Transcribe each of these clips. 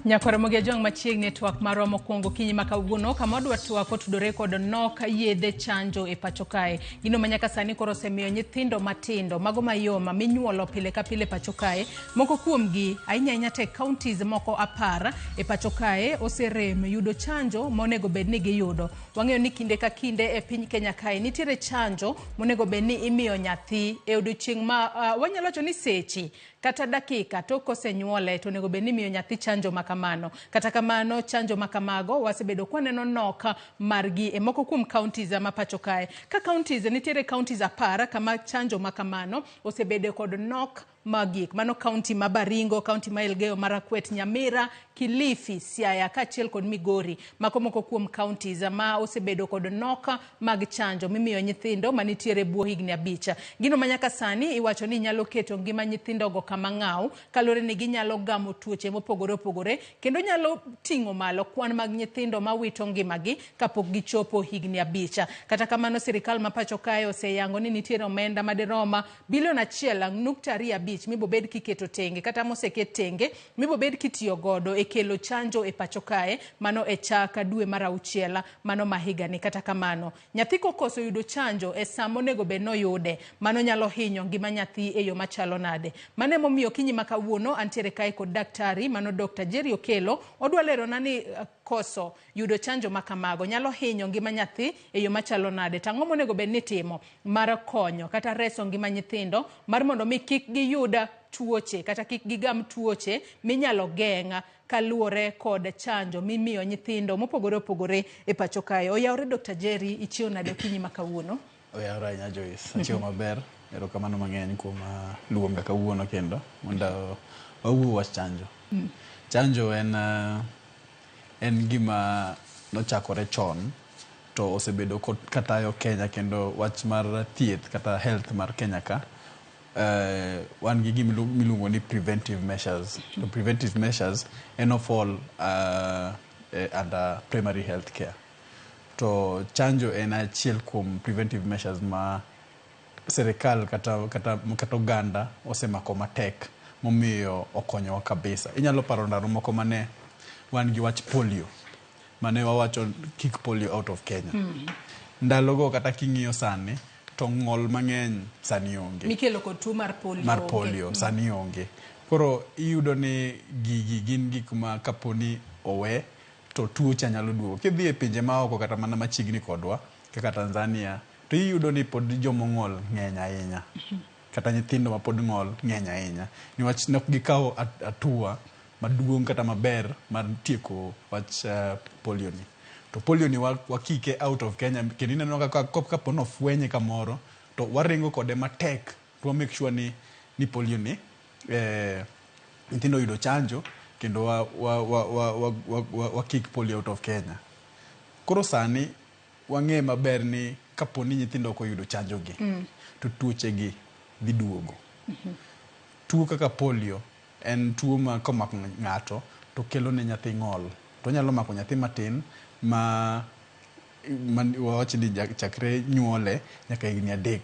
Nyakwar Ramogi Ajwang' machiegni e twak marwa mokwongo okinyi ma kawuono kama wadwa twak otudore kod nok yedhe chanjo e pacho kae. Gino ma nyaka sani koro osemiyo nyithindo matindo mago mayom minyuolo pile ka pile pacho kae moko kuomgi ahinya ahinya te counties moko 10 e pacho kae oserem yudo chanjo ma onego bed ni giyudo. Wang'eyo ni kinde ka kinde e piny Kenya kae nitiere chanjo monego bed ni imiyo nyathi e odiochieng' ma wanyalo wacho ni seche kata dakika tok kosenyuole to onego bed ni imiyo nyathi chanjo ma kamano. Kata kamano chanjo ma kamago wasebedo kwaneno nok margi e moko kuom counties ma pacho kae. Ka counties nitiere counties 10 kama chanjo ma kamano osebedo kod nok magik. Mano county ma Baringo, county ma Elgeyo Marakwet, Nyamira, Kilifi, Siaya kaachiel kod Migori. Mako moko kuom counties ma osebedo kod nok mag chanjo mimiyo nyithindo manitiere bwo higni 5. Gino ma nyaka sani iwacho ni nyalo keto ngima nyithindogo kama ng'aw kaluwore ni ginyalo gamo tuoche mopogore opogore kendo nyalo ting'o malo kwan mag nyithindo mawito ngimagi kapok gichopo higni 5. Kata kamano sirikal ma pacho kae oseyango ni nitiere omenda madirom bilion 1.25 mibobed kiketo tenge kata moseket tenge mibobed kitiyo godo e kelo chanjo e pacho kae mano e chak dwe mar 6 mano ma higani. Kata kamano nyathi kokoso yudo chanjo e saa monego bed noyude mano nyalo hinyo ngima nyathi e yo machalo nade. Mano emomiyo okinyi ma kawuono antiere kae kod daktari mano Dr. Jerry Okello odwa lerona ni koso yudo chanjo ma kamago nyalo hinyo ngima nyathi e yo machalo nade to ang'o monego bed ni itimo mar konyo kata reso ngima nyithindo mar mondo mi kik giyud tuoche kata kik gigam tuoche minyalo geng' kaluwore kod chanjo mimiyo nyithindo mopogore opogore e pacho kae. Oyawore Dr. Jerry, ichiew nade okinyi ma kawuono? Oyawore ahinya Joyce, achiew maber. Erokamano mang'eny kuom luonga kawuono kendo mondo wawuo wach chanjo. Chanjo en gima nochakore chon to osebedo katayo Kenya kendo wach mar thieth kata health mar Kenya ka wan gi gima miluongo ni preventive measures. To preventive measures en of all under primary health care. To chanjo en achiel kuom preventive measures ma sirikal kata oganda osemako matek momiyo okonyowa kabisa. Inyalo paro ndalo moko mane wan gi wach polio mane wawacho kick polio out of Kenya. Ndalogo kata king'iyo sani to ng'ol mang'eny sani onge. Mikelo kod tuo mar polio. Mar polio sani onge. Koro iyudo ni gigi gin gik ma kaponi owe to tuo cha nyalo duogo. Kidhi e pinje maoko kata mana machiegni kodwa kaka Tanzania to iyudo ni pod jomong'ol ng'eny ahinya. Kata nyithindo mapod ng'ol ng'eny ahinya. Niwach ne ok gikawo hatua maduong' kata maber mar tieko wach polio ni. To polio ni wakike out of Kenya kendo ineno ka kapo ni ofwenye kamoro to waringo kode matek to wa make sure ni polio ni nyithindo oyudo chanjo kendo wa kick polio out of Kenya. Koro sani wang'e maber ni kapo ni nyithindo ok oyudo chanjo gi to tuoche gi dhi duogo. Tuo kaka polio en tuo ma komako ng'ato to kelo ne nyathi ng'ol. To onyalo mako nyathi matin ma wawach ni chakre nyuole nyaka higni 3.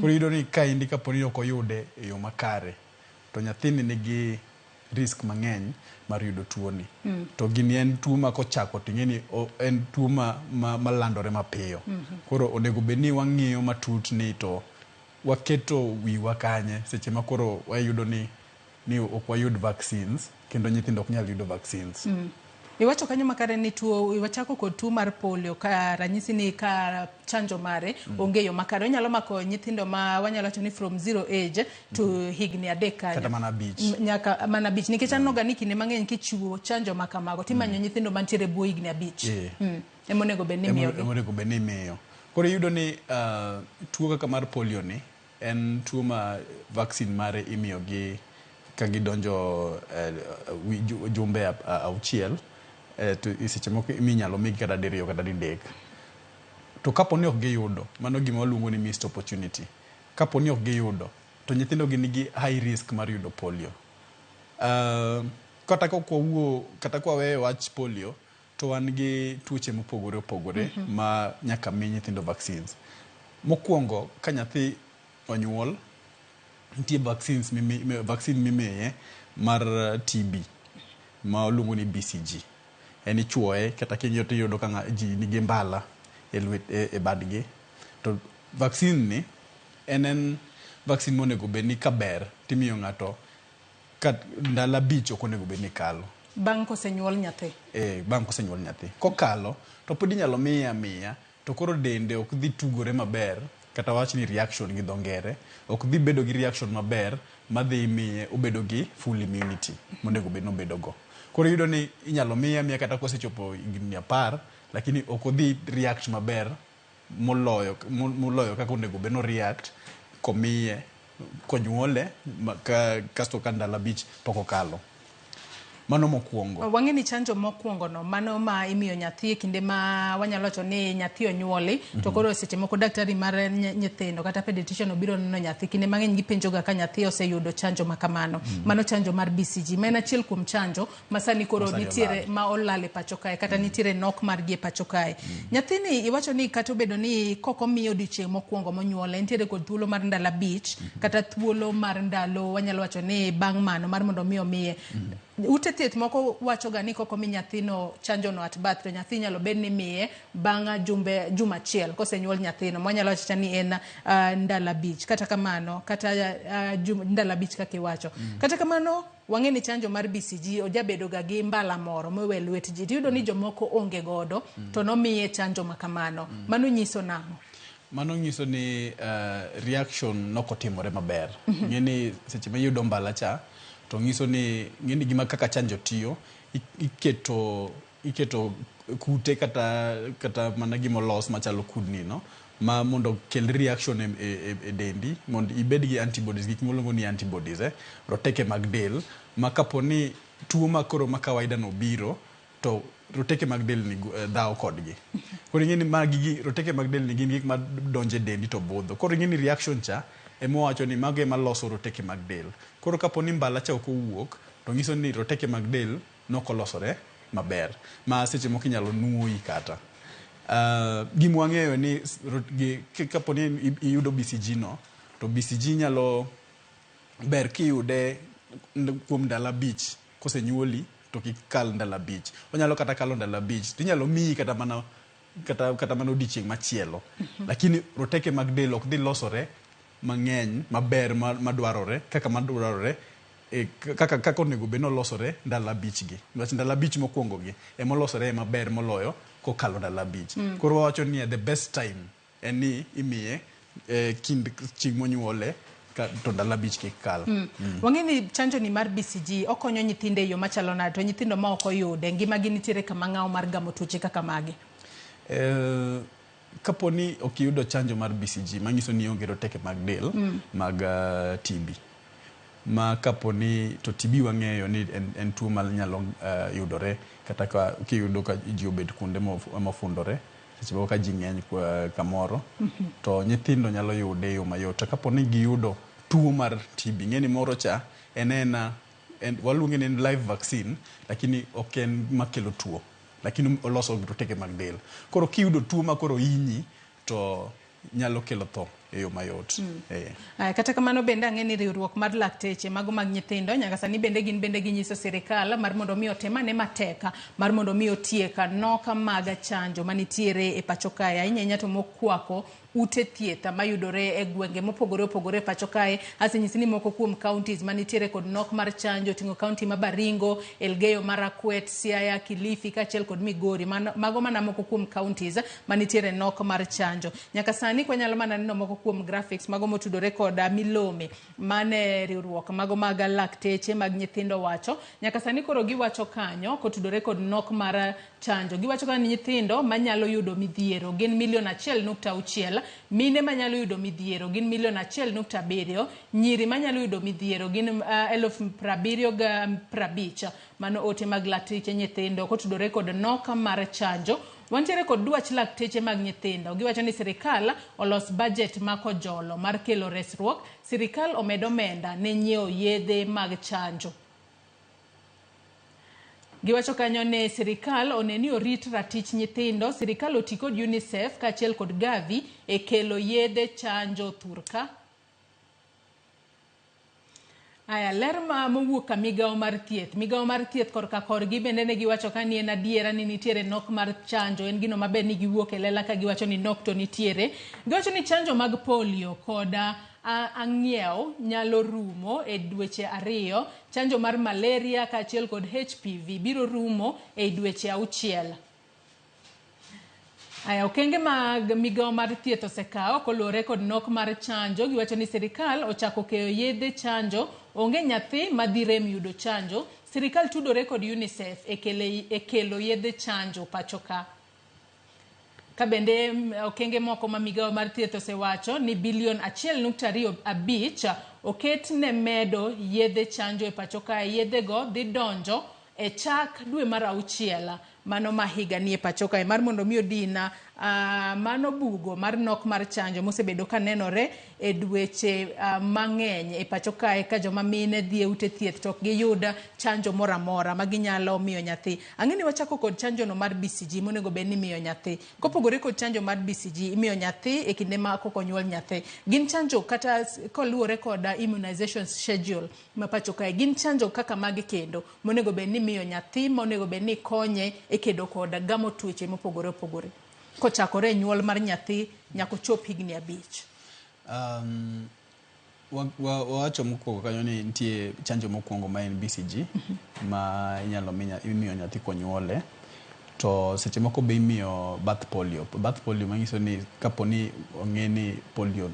Koro iyudo ni kaendi kapo ni ok oyude e yo makare to nyathini nigi risk mang'eny mar yudo tuo ni. To gini en tuo ma kochako to ing'e ni en tuo ma landore mapiyo. Koro onego bed ni wang'iyo matut ni to waketo wiwa kanye seche ma koro wayudo ni ok wayud vaccines kendo nyithindo ok nyal yudo vaccines. Iwacho kanyo makare ni tuo wachako kod tuo mar polio ka ranyisi ni ka chanjo mare onge yo makare onyalo mako nyithindo ma wanyalo wacho ni from 0 age to higni 3 kanyo kata mana 5 nyaka mana 5 nikech aneno ga ni kinde mang'eny kichiwo chanjo ma kamago timanyo nyithindo mantiere bwo higni 5. Ema onego bed ni imiyogi. Ema onego bed ni imiyo. Koro iyudo ni tuo kaka mar polio ni en tuo ma vaccine mare imiyo gi ka gidonjo jumbe 6 to seche moko minyalo migi kata diriyo kata didek. To kapo ni ok giyudo, mano gima waluongo ni missed opportunity. Kapo ni ok giyudo, to nyithindo gi nigi high risk mar yudo polio. Kata ka wawuo, kata ka waweyo wach polio, to wan gi tuoche mopogore opogore ma nyaka mi nyithindo vaccines. Mokwongo, ka nyathi onyuol, Nitie vaccines vaccine mimiye mar TB ma oluongo ni BCG. En ichuoye kata king'iyo tiyudo ka ji nigi mbala e lwet e badgi. To vaccine ni en vaccine monego bed ni kaber timiyo ng'ato ka ndalo 5 ok onego bed ni kalo. Bang' kosenyuol nyathi? Bang' kosenyuol nyathi. Kokalo to pod inyalo miye amiya to koro dende ok dhi tugore maber, kata wach ni reaction gi dho ngere ok dhi bedo gi reaction maber madhi miye obedo gi full immunity monego bed ni obedo go. Koro iyudo ni inyalo miye amiya kata kosechopo higni 10, lakini ok odhi react maber moloyo kaka onego bed ni o react komiye konyuole kasto ka ndalo 5 pok okalo. Mano mokwongo. Wang'e ni chanjo mokwongo no, mano ma imiyo nyathi e kinde ma wanyalo wacho ni nyathi onyuoli, to koro seche moko daktari mar nyithindo kata pediatrician obiro neno nyathi, kinde mang'eny gipenjo ga ka nyathi oseyudo chanjo ma kamano. Mano chanjo mar BCG, ma en achiel kuom chanjo ma sani koro nitiere ma olal e pacho kae, kata nitiere nok margi e pacho kae. Nyathini iwacho ni kata obedo ni kok omiyo odiochieng' mokwongo monyuole, nitiere kod thuolo mar ndalo 5, kata thuolo mar ndalo wanyalo wacho ni bang' mano mar mondo mi omiye. Ute thieth moko wacho ga ni kok omi nyathino chanjo no at birth, to nyathi nyalo bed ni miye bang' juma achiel kosenyuol nyathino, mwanyalo wacho ni en ndalo 5. Kata kamano, kata ndalo 5 kaka iwacho. Kata kamano, wang'e ni chanjo mar BCG ojabedo ga gi mbala moro mowe lwet ji. Tiyudo ni jomoko onge godo, to nomiye chanjo ma kamano. Mano nyiso nang'o? Mano nyiso ni reaction nokotimore maber. Ng'e ni seche ma iyudo mbala cha, to nyiso ni ng'e ni gima kaka chanjo tiyo, iketo kute kata mana gimolos machalo kudni no, ma mondo kel reaction e dendi, mondo ibed gi antibodies, gik miluongo ni antibodies, roteke mag del, ma kapo ni tuo ma koro ma kawaida no biro, to roteke mag del ni dhawo kodgi. Koro ing'e ni magi roteke mag del ni gin gik ma donjo e dendi to budho. Koro ing'e ni reaction cha ema wacho ni mago ema loso roteke mag del. Koro kapo ni mbala cha ok owuok, to nyiso ni roteke mag del nokolosore maber, ma seche moko inyalo nuoyi kata. Gima wang'eyo ni kapo ni iyudo BCG no, to BCG nyalo ber kiyude kuom ndalo 5 kosenyuoli, to kik kal ndalo 5. Onyalo kata kalo ndalo 5, tinyalo miyi kata mana kata mana odiochieng' machielo. Lakini roteke mag del ok dhi losore mang'eny maber madwarore kaka madwarore kaka onego bed ni olosore ndalo 5 gi. Nikech ndalo 5 mokwongo gi ema olosore maber moloyo kokalo ndalo 5. Koro wawacho ni the best time en ni imiye kind chieng' monyuole to ndalo 5 kik kal. Wang'e ni chanjo ni mar BCG okonyo nyithindo e yo machalo nade, to nyithindo ma ok oyude ngimagi nitiere kama ng'aw mar gamo tuoche kaka mage? Kapo ni ok iyudo chanjo mar BCG, manyiso ni ionge roteke mag del mag TB. Ma kapo ni to TB wang'eyo ni en tuo manyalo yudore kata ka kiyudo ka ji obet kuonde mofundore, seche moko ka ji ng'eny kamoro, to nyithindo nyalo yude e yo mayot. To kapo ni giyudo tuo mar TB, ng'e ni moro cha en waluonge ni en live vaccine, lakini ok en makelo tuo, lakini oloso roteke mag del. Koro kiyudo tuo ma koro hinyi, to nyalo kelo tho e yo mayot. Kata kamano bende ang'e ni riwruok mar lakteche mago mag nyithindo nyaka sani bende gin bende ginyiso sirikal mar mondo mi otem ane matek mar mondo mi otiek nok mag chanjo manitiere e pacho kae, ahinya ahinya to mokwako ute thieth mayudore e gwenge mopogore opogore e pacho kae. Asenyisi ni moko kuom counties manitiere kod nok mar chanjo oting'o county ma Baringo, Elgeyo Marakwet, Siaya, Kilifi kaachiel kod Migori. Mago mana moko kuom counties manitiere nok mar chanjo. Nyaka sani kwanyalo mana neno moko kuom graphics mago motudore kod milome mane riwruok mago mag lakteche mag nyithindo wacho. Nyaka sani koro giwacho kanyo kotudore kod nok mar chanjo. Giwacho kanyo ni nyithindo manyalo yudo midhiero gin milion 1.6, mine manyalo yudo midhiero gin milion 1.7, nyiri manyalo yudo midhiero gin 70,050. Mano ote mag lakteche nyithindo kotudore kod nok mar chanjo. Wantiere kod dwach lakteche mag nyithindo. Giwacho ni sirikal olos budget ma kojolo mar kelo resruok. Sirikal omed omenda ne nyiewo yedhe mag chanjo. Giwacho kanyo ni sirikal one ni orit ratich nyithindo. Sirikal oti kod UNICEF kaachiel kod Gavi e kelo yedhe chanjo thurka. Aya, ler ma mowuok ka migawo mar thieth. Migawo mar thieth korka korgi bende ne giwacho ka ni en adiera ni nitiere nok mar chanjo. En gino maber ni giwuok e lela ka giwacho ni nok to nitiere. Giwacho ni chanjo mag polio koda ang'iew nyalo rumo e dweche 2. Chanjo mar malaria kaachiel kod HPV biro rumo e dweche 6. Aya, okenge mag migawo mar thieth osekawo koluwore kod nok mar chanjo. Giwacho ni sirikal ochako keyo yedhe chanjo. Onge nyathi madhi rem yudo chanjo. Sirikal tudore kod UNICEF e kelo yedhe chanjo pacho ka. Ka bende okenge moko ma migawo mar thieth osewacho ni bilion 1.25 oket ne medo yedhe chanjo e pacho ka. Yedhego dhi donjo e chak dwe mar 6 mano ma higa nie pacho kae mar mondo mi odina mano bugo mar nok mar chanjo mosebedo ka nenore e dweche mang'eny e pacho kae ka joma mine dhi e ute thieth to ok giyud chanjo moro amora ma ginyalo miyo nyathi. Ang'e ni wachako kod chanjo no mar BCG monego bed ni imiyo nyathi. Kopogore kod chanjo mar BCG imiyo nyathi e kinde ma kok onyuol nyathi. Gin chanjo kata koluwore kod immunization schedule ma pacho kae, gin chanjo kaka mage kendo monego bed ni imiyo nyathi, monego bed ni konye e kedo kod gamo tuoche mopogore opogore kochakore e nyuol mar nyathi nyaka ochop higni 5. Wawacho mokwongo kanyo ni nitie chanjo mokwongo ma en BCG ma inyalo imiyo nyathi konyuole. To seche moko be imiyo birth polio. Birth polio manyiso ni kapo ni ong'e ni polio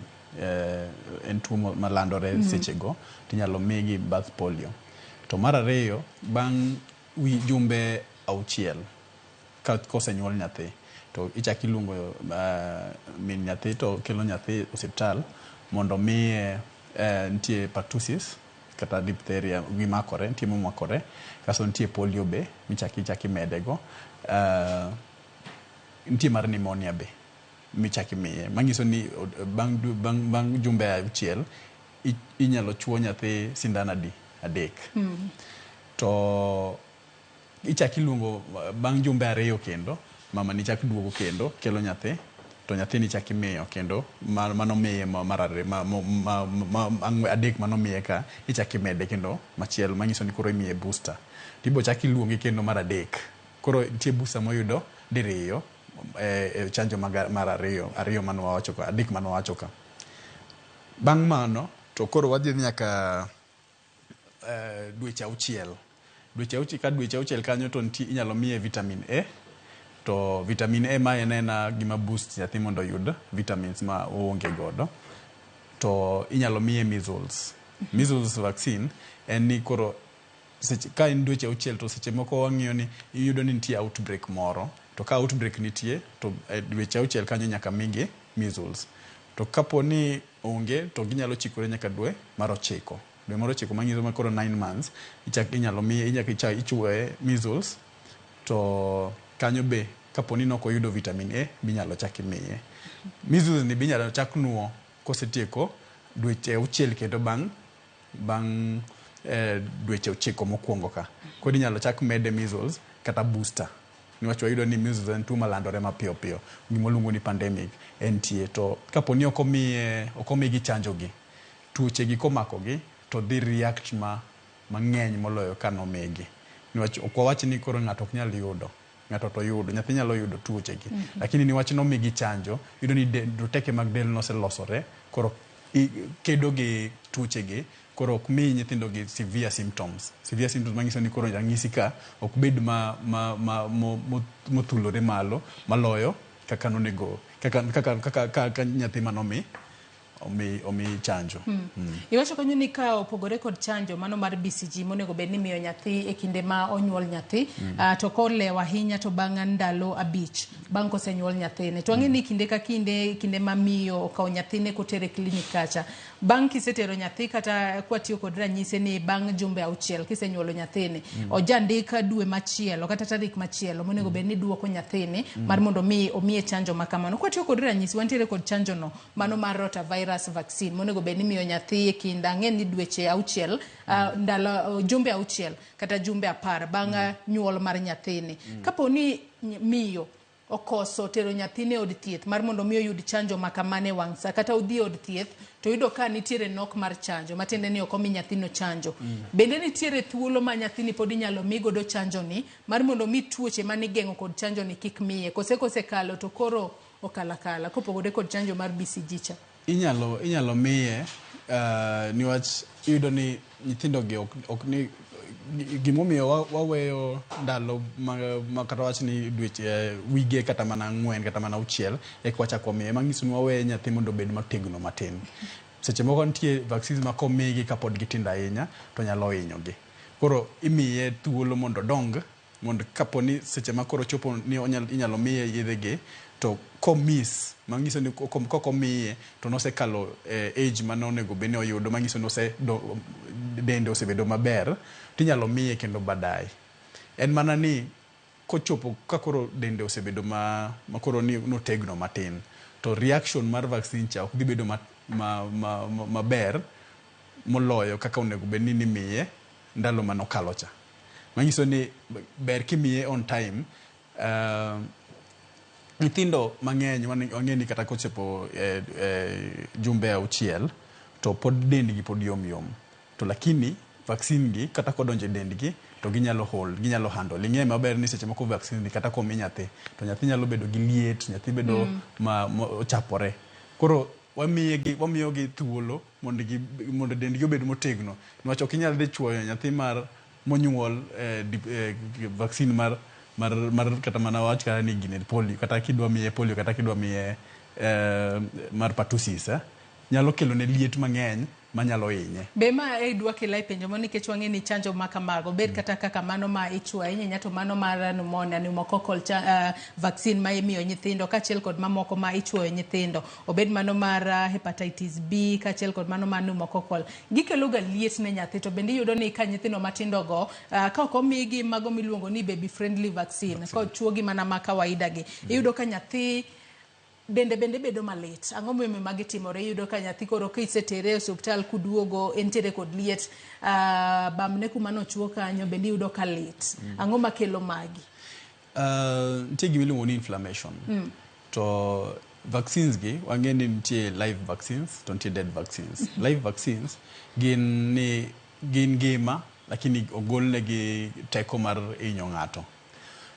en tuo malandore sechego, tinyalo migi birth polio. To mar ariyo, bang' jumbe 6 ka kosenyuol nyathi, to ichak iluongo min nyathi to kelo nyathi e osiptal mondo miye nitie pertussis kata diphtheria gimakore, nitie momakore, kasto nitie polio be michak ichak imedego. Nitie mar pneumonia be michak imiye. Manyiso ni bang' jumbe 6 inyalo chuo nyathi sindan adi? 3. To ichak iluongo bang' jumbe 2 kendo, mama ni chak duogo kendo kelo nyathi, to nyathini chak imiyo kendo manomiye mar 3 manomiye ka ichak imede kendo machielo manyiso ni koro imiye booster. Tibo chak iluonge kendo mar 3. Koro nitie booster moyudo diriyo e chanjo mar 2 mane wawacho ka, 3 mane wawacho ka. Bang' mano to koro wadhi nyaka dweche 6. Dweche 6 ka dweche 6 kanyo to nitie inyalo miye vitamin A. To vitamin A ma en ena gima boost nyathi mondo oyud vitamins ma oonge godo. To inyalo miye measles. Measles vaccine en ni koro ka en dweche 6 to seche moko wang'iyo ni iyudo ni nitie outbreak moro. To ka outbreak nitie to dweche 6 kanyo nyaka migi measles. To kapo ni onge to ginyalo chikore nyaka dwe mar 9. Dwe mar 9 manyiso ma koro 9 months inyalo miye ichuoye measles. To kanyo be kapo ni nok oyudo vitamin A binyalo chak imiye. Measles ni binyalo chak nuo kosetieko dweche 6 kendo bang' dweche 9 mokwongo ka. Koro inyalo chak mede measles kata booster. Niwach wayudo ni measles en tuo malandore mapiyo piyo. Gima waluongo ni pandemic entie. To kapo ni ok omigi chanjo gi, tuoche gi komako gi to dhi react mang'eny moloyo ka nomigi. Niwach ok wawach ni koro ng'ato ok nyal yudo. Ng'ato to yudo, nyathi nyalo yudo tuoche gi. Lakini niwach nomigi chanjo, iyudo ni roteke mag del noselosore, koro kedo gi tuoche gi, koro ok mi nyithindo gi severe symptoms. Severe symptoms manyiso ni koro ranyisi ka ok bed mothulore malo maloyo kaka nonego, kaka nyathi manomi omi chanjo. Iwacho kanyo ni ka opogore kod chanjo mano mar BCG monego bed ni miyo nyathi e kinde ma onyuol nyathi, to kolewo ahinya to bang' ndalo 5 bang' kosenyuol nyathine. To ang'e ni kinde ka kinde, kinde ma miyo okawo nyathine kotere klinik kacha, bang' kisetero nyathi kata kwatiyo kod ranyisi ni bang' jumbe 6 kisenyuolo nyathini, ojandik dwe machielo kata tarik machielo monego bed ni duoko nyathini mar mondo mi omiye chanjo ma kamano. Kwatiyo kod ranyisi, wantiere kod chanjo no mano mar rotavirus vaccine monego bed ni miyo nyathi e kind ang'e ni dweche 6, ndalo jumbe 6 kata jumbe 10 bang' nyuol mar nyathini. Kapo ni miyo okoso tero nyathine e od thieth mar mondo mi oyud chanjo ma kamano e wang' sa, kata odhi e od thieth to oyudo ka nitiere nok mar chanjo, matiende ni ok omi nyathino chanjo. Bende nitiere thuolo ma nyathini pod inyalo mi godo chanjo ni mar mondo mi tuoche mane igeng'o kod chanjo ni kik miye, kose kosekalo to koro okalakala kopogore kod chanjo mar BCG cha? Inyalo miye niwach iyudo ni nyithindo gi ok ni gimomiyo waweyo ndalo ma kata wach ni dweche, wige kata mana 4 kata mana 6 eka wachako wamiye. Manyiso ni waweye nyathi mondo obed motegno matin. Seche moko nitie vaccines ma komigi kapod gitindo ahinya to nyalo hinyogi. Koro imiye thuolo mondo odong, mondo kaponi seche ma koro chopo ni inyalo miye yedhe gi, to komiss, manyiso ni kok omiye to nosekalo age mane onego bed ni oyudo, manyiso ni dende osebedo maber, tinyalo miye kendo baadaye. En mana ni kochopo ka koro dende osebedo ma koro ni notegno matin, to reaction mar vaccine cha ok dhi bedo maber moloyo kaka onego bed ni nimiye ndalo manokalo cha. Manyiso ni ber kimiye on time. Nyithindo mang'eny wang'e ni kata kochopo jumbe 6 to pod dendgi pod yom yom, to lakini vaccine gi kata kodonjo e dendgi to ginyalo hold, ginyalo handle. Ing'e maber ni seche moko vaccine ni kata komi nyathi to nyathi nyalo bedo gi liet, nyathi bedo ma ochapore. Koro wamiyogi thuolo mondo dendgi obed motegno, niwach ok inyal dhi chuoyo nyathi mar monyuol vaccine mar kata mana wach kata ni gine polio, kata kidwa miye polio, kata kidwa miye mar pertussis, nyalo kelo ne liet mang'eny manyalo hinye. Be ma e idwa kela e penjo mo nikech wang'e ni chanjo ma kamago bed kata kaka mano ma ichuo ahinya to mano mar pneumonia, pneumococcal vaccine ma imiyo nyithindo kaachiel kod mamoko ma ichuoyo nyithindo, obed mano mar hepatitis B kaachiel kod mano mar pneumococcal, gikelo ga liet ne nyathi. To bende iyudo ni ka nyithindo matindo go ka ok omigi mago miluongo ni baby friendly vaccine, ka ochuogi mana ma kawaida gi, iyudo ka nyathi dende bende bedo malit. Ang'o momiyo magi timore? Iyudo ka nyathi koro kisetere e osiptal kuduogo entiere kod liet, bamne kuma nochuo kanyo bende iyudo ka lit. Ang'o makelo magi? Nitie gima iluongo ni inflammation. To vaccines gi wang'e ni nitie live vaccines to nitie dead vaccines. Live vaccines gin ni gin ngima lakini ogolnegi teko mar hinyo ng'ato.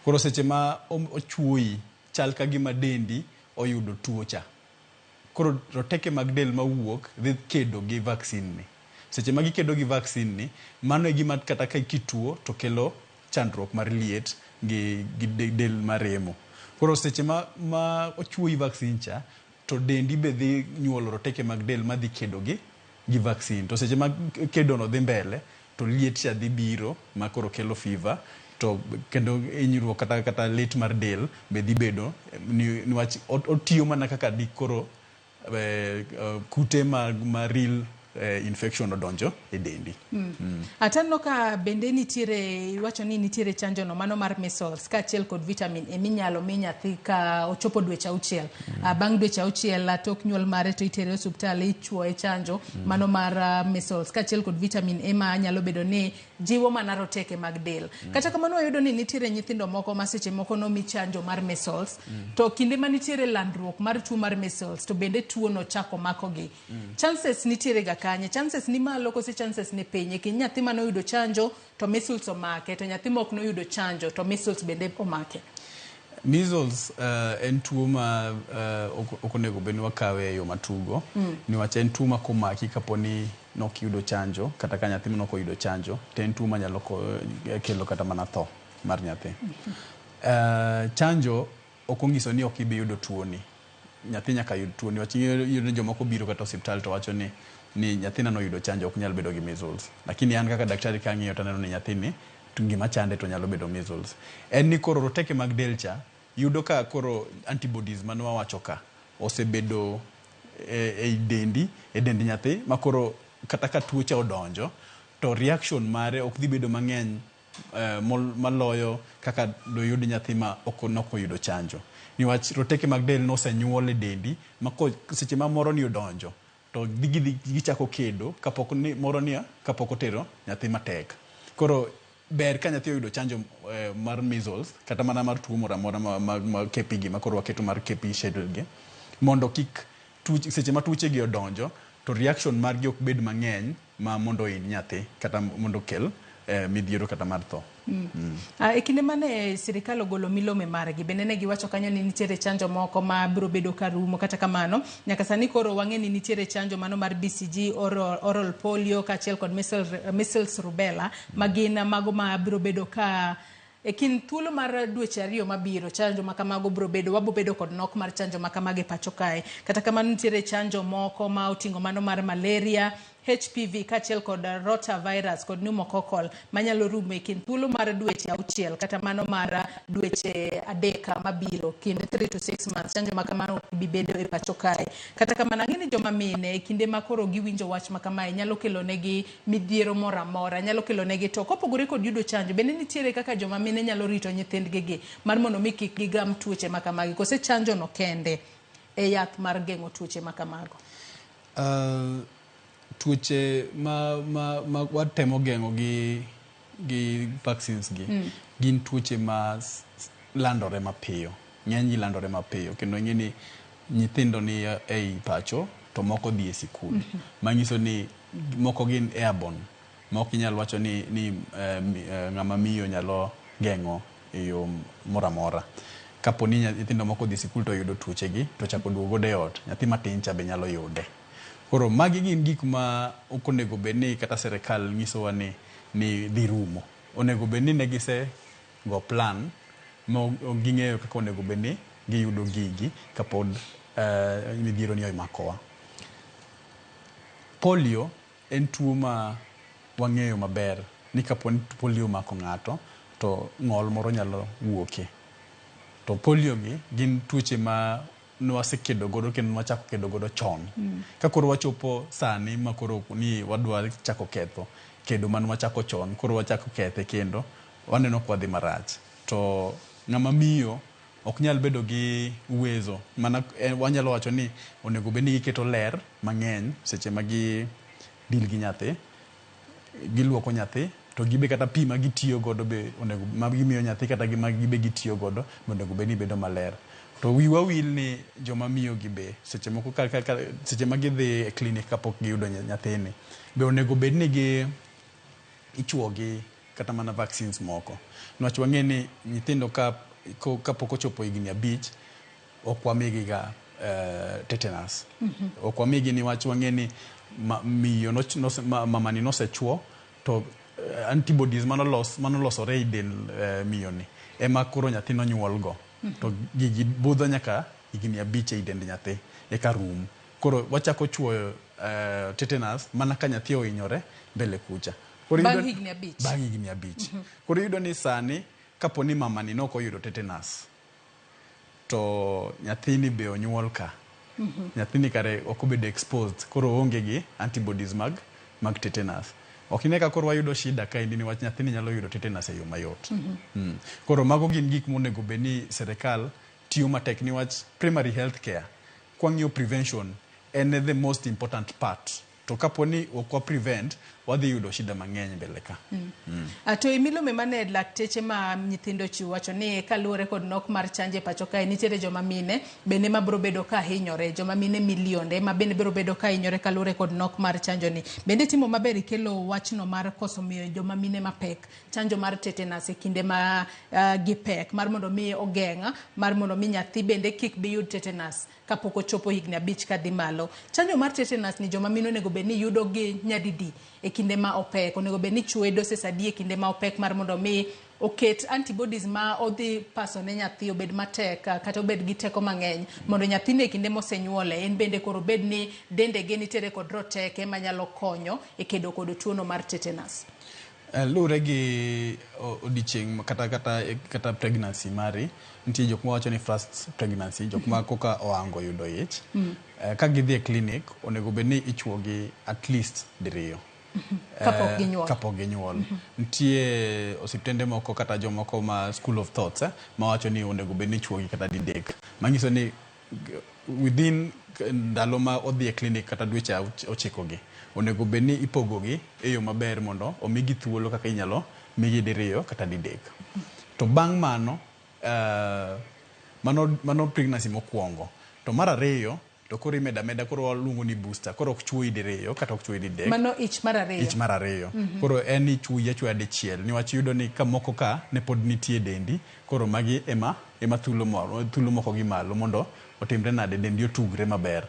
Koro seche ma ochuoyi chal ka gima dendi oyudo tuo cha. Koro roteke mag del mawuok dhi kedo gi vaccine ni. Seche ma gikedo gi vaccine ni, mano e gima kata ka kituo to kelo chandruok mar liet gi del maremo. Koro seche ma ochuoyi vaccine cha, to dendi be dhi nyuolo roteke mag del madhi kedo gi vaccine. To seche ma kedo no dhi mbele, to liet cha dhi biro ma koro kelo fever, to kendo hinyruok kata lit mar del be dhi bedo niwach otiyo mana kaka di koro kute ma real infection odonjo e dendi. Ataneno ka bende nitiere, iwacho ni nitiere chanjo no mano mar measles kaachiel kod vitamin A minyalo mi nyathi ka ochopo dweche 6. Bang' dweche 6 tok nyuol mare to itere e osiptal ichuoye chanjo mano mar measles kaachiel kod vitamin A ma nyalo bedo ni jiwo mana roteke mag del. Kata kamano wayudo ni nitiere nyithindo moko ma seche moko nomi chanjo mar measles, to kinde ma nitiere landruok mar tuo mar measles to bende tuo no chako makogi. Chances nitiere ga kanye? Chances ni malo kose chances ni piny? E kind nyathi mane oyudo chanjo to measles omake, to nyathi mok noyudo chanjo to measles bende omake. Measles en tuo ma ok onego bed ni wakawe e yo matugo, niwach en tuo ma komaki kapo ni nok yudo chanjo, kata ka nyathi nok oyudo chanjo, to en tuo manyalo kelo kata mana tho mar nyathi. Chanjo ok onyiso ni ok ibi yudo tuoni. Nyathi nyaka yud tuoni, niwach iyudo ni jomoko biro kata osiptal to wacho ni nyathina noyudo chanjo ok nyal bedo gi measles. Lakini an kaka daktari kang'iyo to aneno ni nyathini to gima chande to nyalo bedo measles. En ni koro roteke mag del cha yudo ka koro antibodies mane wawacho ka osebedo e dendi, e dend nyathi, ma koro kata ka tuo cha odonjo to reaction mare ok dhi bedo mang'eny maloyo kaka doyud nyathi ma ok nokoyudo chanjo. Niwach roteke mag del nosenyuol e dendi ma seche ma moro ni odonjo to gichako kedo kapok ni moro ni kapok otero nyathi matek. Koro Ber ka nyathi oyudo chanjo mar measles kata mana mar tuo moro amora ma KP gi ma koro waketo mar KP schedule gi, mondo kik tuoche, seche ma tuoche gi odonjo to reaction margi ok bed mang'eny ma mondo ohiny nyathi kata mondo okel midhiero kata mar tho. E kinde mane sirikal ogolo milome margi, bende ne giwacho kanyo ni nitiere chanjo moko ma biro bedo ka rumo. Kata kamano, nyaka sani koro wang'e ni nitiere chanjo mano mar BCG, oral polio kaachiel kod measles rubella, ma gin mago ma biro bedo ka e kind thuolo mar dweche 2 mabiro. Chanjo ma kamago biro bedo, wabo bedo kod nok mar chanjo ma kamago e pacho kae. Kata kamano, nitiere chanjo moko ma oting'o mano mar malaria, HPV kaachiel kod rotavirus kod pneumococcal manyalo rumo e kind thuolo mar dweche 6 kata mano mar dweche 3 mabiro, kind 3 to 6 months. Chanjo ma kamano ok bi bedo e pacho kae. Kata kamano, ang'e ni joma mine e kinde ma koro giwinjo wach ma kamae nyalo kelo negi midhiero moro amora, nyalo kelo negi to kopogore kod yudo chanjo, bende nitiere kaka joma mine nyalo rito nyithindgi gi mar mondo mi kik gigam tuoche ma kamagi, kose chanjo no kende e yath mar geng'o tuoche ma kamago? Tuoche ma watemo geng'o gi vaccines gi gin tuoche ma landore mapiyo, ng'eny gi landore mapiyo, kendo ing'e ni nyithindo ni ei pacho to moko dhi e sikul, manyiso ni moko gin airborne, ma ok inyal wacho ni ng'ama miyo nyalo geng'o e yo moro amora. Kapo ni nyithindo moko odhi e sikul to oyudo tuoche gi to ochako duogo godo e ot, nyathi matin cha be nyalo yude. Koro magi gin gik ma ok onego bed ni kata sirikal nyisowa ni dhi rumo. Onego bed ni ne gise go plan ma ging'eyo kaka onego bed ni giyudo gigi kapod midhiero ni omakowa. Polio en tuo ma wang'eyo maber ni kapo ni polio omako ng'ato to ng'ol moro nyalo wuoke. To polio gi gin tuoche ma nwasekedo godo kendo nwachako kedo godo chon. Ka koro wachopo sani ma koro ni wadwa chako ketho kedo mane wachako chon, koro wachako kethe kendo, waneno ka wadhi marach. To ng'ama miyo ok nyal bedo gi uwezo mana wanyalo wacho ni onego bed ni giketo ler mang'eny seche ma gi deal gi nyathi, giluoko nyathi, to gibe kata pi ma gitiyo godo be onego ma gimiyo nyathi kata ma gibe gitiyo godo be onego bed ni bedo maler. To wiwa wil ni joma miyo gi be seche moko ka seche ma gidhi e clinic kapok giyudo nyathini be onego bed ni gi ichuo gi kata mana vaccines moko. Niwach wang'e ni nyithindo kapok ochopo higni 5 ok wamigi ga tetanus. Ok wamigi niwach wang'e ni miyo mamani nosechuo to antibodies manolosore e del miyo ni ema koro nyathi nonyuol go. To gigi budho nyaka higni 5 ei dend nyathi eka rum. Koro wachako chuoyo tetanus mana ka nyathi ohinyore mbele kucha. Bang' higni 5. Bang' higni 5. Koro iyudo ni sani kapo ni mamani nok oyudo tetanus to nyathini be onyuol ka. Nyathini kare ok obedo exposed, koro oonge gi antibodies mag tetanus. Ok ine ka koro wayudo shida kaendi niwach nyathini nyalo yudo tetanus e yo mayot. Koro mago gin gik monego bed ni sirikal tiyo matek niwach primary health care kwang'iyo prevention en the most important part. To kapo ni ok wa prevent, wadhi yudo shida mang'eny mbele ka. To e milome mane lakteche ma nyithindo chiwo wacho ni kaluwore kod nok mar chanjo e pacho kae, nitiere joma mine bende ma biro bedo ka hinyore, joma mine milionde ma bende biro bedo ka hinyore kaluwore kod nok mar chanjo ni. Bende timo maber ikelo wachno mar koso miyo joma mine mapek chanjo mar tetanus e kinde ma gipek mar mondo mi ogeng', mar mondo mi nyathi bende kik bi yud tetanus kapok ochopo higni 5 kadhi malo. Chanjo mar tetanus ni joma mine onego bed ni yudo gi nyadidi e kinde ma opek, onego bed ni chuoye doses adi e kinde ma opek mar mondo mi oket antibodies ma odhi paso ne nyathi obed matek kata obed gi teko mang'eny mondo nyathini e kinde mosenyuole en bende koro bed ni dendege nitiere kod roteke manyalo konyo e kedo kod tuono mar tetanus. Luwore gi odiochieng' kata pregnancy mari, nitie jok mawacho ni first pregnancy, jok ma koka ohango yudo ich. Ka gidhi e clinic, onego bed ni ichuo gi at least 2. Kapok ginyuol. Kapok ginyuol. Nitie osiptende moko kata jomoko ma school of thoughts mawacho ni onego bed ni ichuo gi kata 3. Manyiso ni within ndalo ma odhi e clinic kata dweche 9 gi, onego bed ni ipogo gi e yo maber mondo omigi thuolo kaka inyalo migi diriyo kata didek. To bang' mano, mano pregnancy mokwongo. To mar ariyo, to koro imedo ameda, koro waluongo ni booster. Koro ok chuoyi diriyo kata ok chuoyi didek. Mano ich mar ariyo. Ich mar ariyo. Koro en ichuoyi achuoya dichiel niwach iyudo ni ka moko ka ne pod nitie e dendi, koro magi ema thulo moko gi malo mondo otimre nade, dendi otugre maber.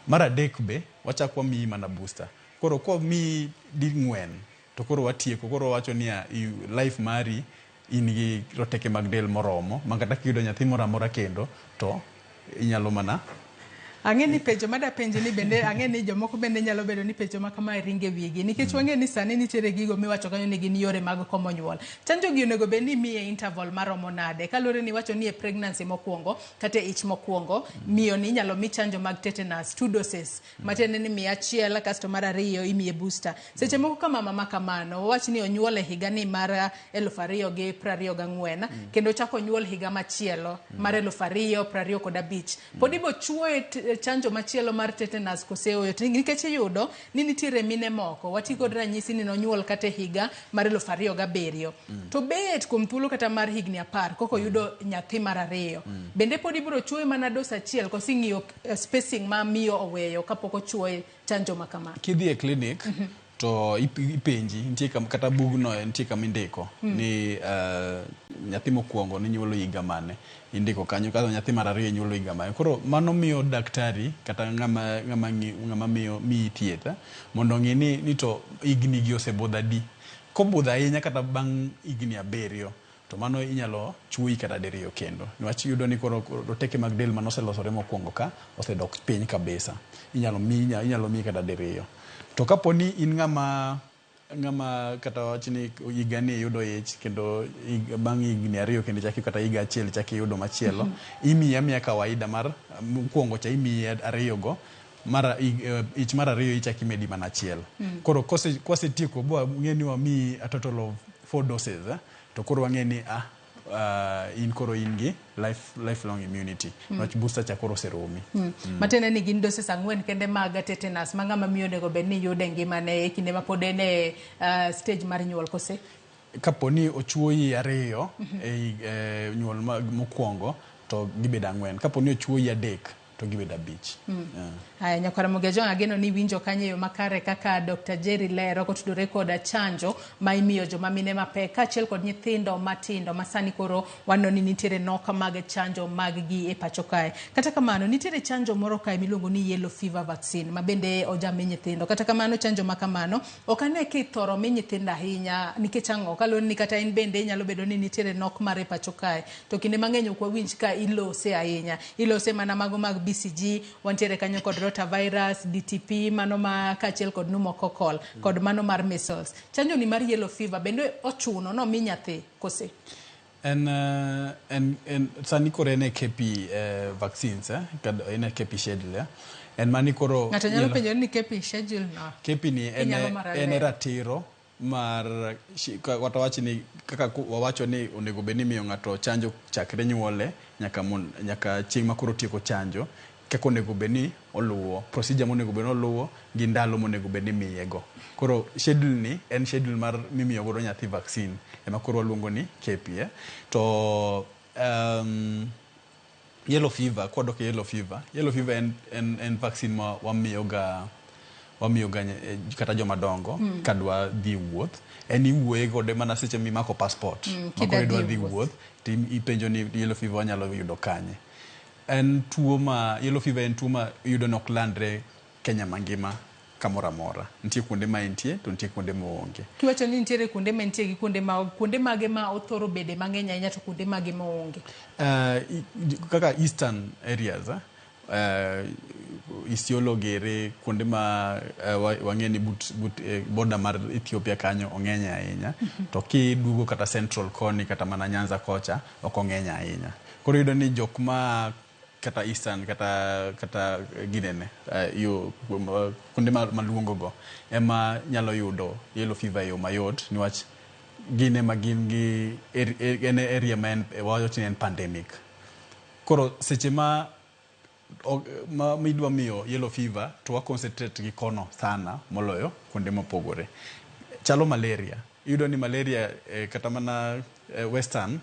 Mar adek be wachak wamiyi mana booster. Koro komiyi ding'wen to koro watieko, koro wawacho niya, life mari in gi roteke mag del moromo ma kata kiyudo nyathi moro amora kendo to inyalo mana. Ang'e ni penjo mada penji ni bende ang'e ni jomoko bende nyalo bedo ni penjo ma kamae ringe wigi nikech wang'e ni sani nitiere gigo miwacho kanyo ni gin yore mag komo nyuol. Chanjo gi onego bed ni imiye interval maromo nade? Kaluwore ni iwacho ni e pregnancy mokwongo kata e ich mokwongo, miyo ni inyalo mi chanjo mag tetanus 2 doses, matiende ni miye achiel kasto mar ariyo imiye booster. Seche moko ka mama ma kamano, wawach ni onyuol e higa ni mar 2024 kendo ochako onyuol higa machielo mar 2025, pod ibo chuoye chanjo machielo mar tetanus kose oyo? Nikech iyudo ni nitiere mine moko, wati kod ranyisi ni nonyuol kata e higa mar 2007, to bet kuom thuolo kata mar higni 10 koko yudo nyathi mar ariyo, bende pod ibiro chuoye mana dos achiel koso ing'iyo spacing ma miyo oweyo kapok ochuoye chanjo ma kama? Kidhi e clinic to ipenji, nitie kata bugno nitie kama indiko ni nyathi mokwongo ninyuolo higa mane, indiko kanyo, kata nyathi mar ariyo inyuolo higa mane. Koro mano miyo daktari kata ng'ama miyo miyi thieth mondo ong'i ni to higni gi osebudho adi. Kobudho ahinya kata bang' higni 7, to mano inyalo chuoyi kata diriyo kendo. Niwach iyudo ni koro roteke mag del manoselosore mokwongo ka osedok piny kabisa. Inyalo miyi kata diriyo. To kapo ni in ng'ama kata wach ni higa ni iyudo ich kendo bang' higni 2 kendo ichako kata higa achiel ichako iyudo machielo, imiyi amiya kawaida mar mokwongo cha imiyi 2 go, mar ich mar ariyo ichako imedi mana achiel. Koro kwasetieko bwa ng'e ni wamiyi a total of 4 doses, to koro wang'e ni in koro in gi lifelong immunity. Niwach booster cha koro oseromi. Matiende ni gin doses 4 kende mag tetanus ma ng'ama miyo onego bed ni yudo e ngimane e kinde ma pod en e stage mar nyuol kose? Kapo ni ochuoyi 2 e nyuol mokwongo to gibedo 4. Kapo ni ochuoyi 3 to gibedo 5. Haya, nyakwara Mogejo, ageno ni winjo kanyo e yo makare kaka Dr. Jerry lero kotudore koda chanjo ma imiyo joma mine mapek kaachiel kod nyithindo matindo ma sani koro waneno ni nitiere nok mag chanjo mag gi e pacho kae. Kata kamano, nitiere chanjo moro kae miluongo ni yellow fever vaccine ma bende ojami nyithindo. Kata kamano, chanjo ma kamano ok ane kithoro mi nyithindo ahinya nikech ang'o? Kaluwore ni kata in bende inyalo bedo ni nitiere nok mare e pacho kae, to kinde mang'eny ok wawinj ka ilose ahinya. Ilose mana mago mag BCG, wantiere kanyo kod rotavirus, DTP, mano ma kaachiel kod pneumococcal, kod mano mar measles. Chanjo ni mar yellow fever bende ochuno no mi nyathi kose? En sani koro en e KP vaccines, en e KP schedule. En mani koro ng'ato nyalo penjo ni KP schedule no. KP ni en ratiro mar wawach ni kaka wawacho ni onego bed ni miyo ng'ato chanjo chakre nyuole nyaka chieng' ma koro tieko chanjo, kaka onego bed ni oluwo procedure monego bed ni oluwo gi ndalo monego bed ni imiye go. Koro schedule ni en schedule mar mimiyo godo nyathi vaccine ema koro waluongo ni KP. To yellow fever, kwadok e yellow fever en vaccine ma wamiyo ga kata joma dongo kadwa dhi wuoth. En iwuoye kode mana seche mimako passport. Makoro idwa dhi wuoth to ipenjo ni yellow fever wanyalo yudo kanye. En tuo ma yellow fever en tuo ma iyudo ni ok landre Kenya mangima kamoro amora. Nitie kuonde ma entie to nitie kuonde ma oonge. Kiwacho ni nitiere kuonde ma entie gi kuonde ma kuonde mage ma othoro bede mang'eny ahinya to kuonde mage ma oonge? Kaka eastern areas, Isiolo gere kuonde ma wang'e ni but border mar Ethiopia kanyo ong'eny ahinya. To kiduogo kata central koni kata mana Nyanza kocha ok ong'eny ahinya. Koro iyudo ni jok ma kata eastern kata ginene yo kuonde maluongo go ema nyalo yudo yellow fever e yo mayot niwach gin ema gin gi en area ma en wawacho ni en pandemic. Koro seche ma idwa miyo yellow fever to wa concentrate gi kono sana moloyo kuonde mopogore. Chalo malaria. Iyudo ni malaria kata mana western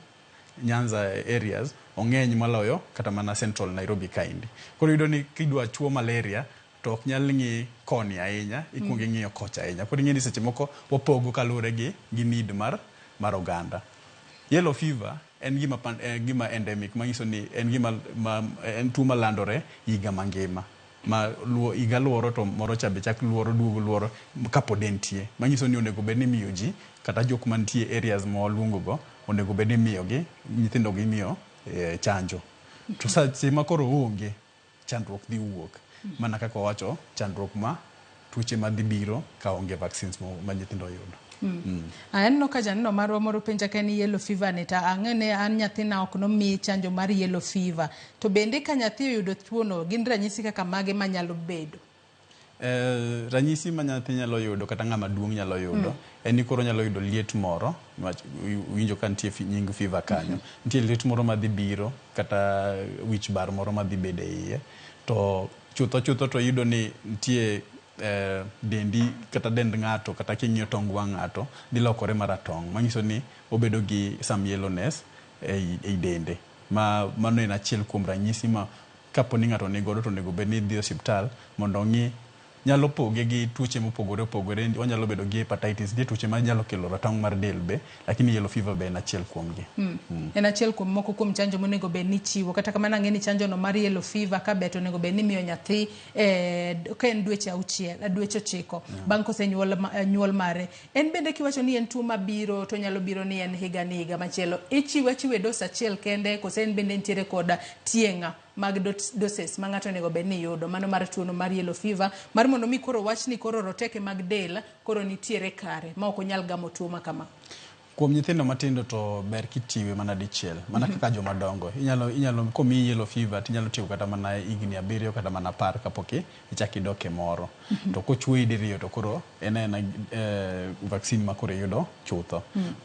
Nyanza areas ong'eny moloyo kata mana central Nairobi kaendi. Koro iyudo ni kidwa chuo malaria to ok nyal ng'i koni ahinya, ikuongo ing'iyo kocha ahinya. Koro ing'e ni seche moko wapogo kaluwore gi need mar oganda. Yellow fever en gima, gima endemic manyiso ni en gima en tuo malandore higa mangima. Ma luo, higa luoro to moro cha be chak luoro duogo luoro kapod entie. Manyiso ni onego bed ni imiyo ji kata jok mantie areas ma waluongo go onego bed ni imiyogi nyithindo gi imiyo chanjo. To seche ma koro oonge chandruok dhi wuok. Mana kaka wawacho chandruok ma tuoche madhi biro ka onge vaccines ma nyithindo yudo. Aneno ka janeno marwa moro penja ka ni yellow fever ni to ang'e ni an nyathina ok nomi chanjo mar yellow fever. To bende ka nyathi oyudo tuono gin ranyisi kaka mage manyalo bedo? Ranyisi ma nyathi nyalo yudo kata ng'ama duong' nyalo yudo en ni koro nyalo yudo liet moro niwach winjo ka nitie nying fever kanyo. Nitie liet moro madhi biro kata wich bar moro madhi bedo e iye. To chutho chutho to iyudo ni nitie dendi kata dend ng'ato kata king'iyo tong wang' ng'ato dhi lokore maratong' manyiso ni obedo gi some yellowness ei dende. Ma mano en achiel kuom ranyisi ma kapo ni ng'ato nigodo to onego bed ni dhi e osiptal mondo ong'i nyalo poge gi tuoche mopogore opogore. Onyalo bedo gi hepatitis, nitie tuoche manyalo kelo ratong' mar del be, lakini yellow fever be en achiel kuom gi. En achiel kuom moko kuom chanjo monego bed ni ichiwo. Kata kamano ang'e ni chanjo no mar yellow fever ka ber to onego bed ni imiyo nyathi ka en dweche auchiel, dweche 9 bang' kosenyuol nyuol mare. En bende kiwacho ni en tuo mabiro to nyalo biro ni en higa ni higa machielo. Ichiwe achiwa dose achiel kende kose en bende nitiere koda tieng' mag doses ma ng'ato onego bed ni yudo mano mar tuono mar yellow fever mar mondo mi koro wach ni koro roteke mag del koro nitiere kare ma ok onyal gamo tuo ma kama. Kuom nyithindo matindo to ber kitiwe mana dichiel mana kaka joma dongo. Inyalo komiyi yellow fever tinyalo tieko kata mana higni 7 kata mana 10 kapok ichak idok e moro. To kochuoyi diriyo to koro en aena vaccine ma koro iyudo chutho.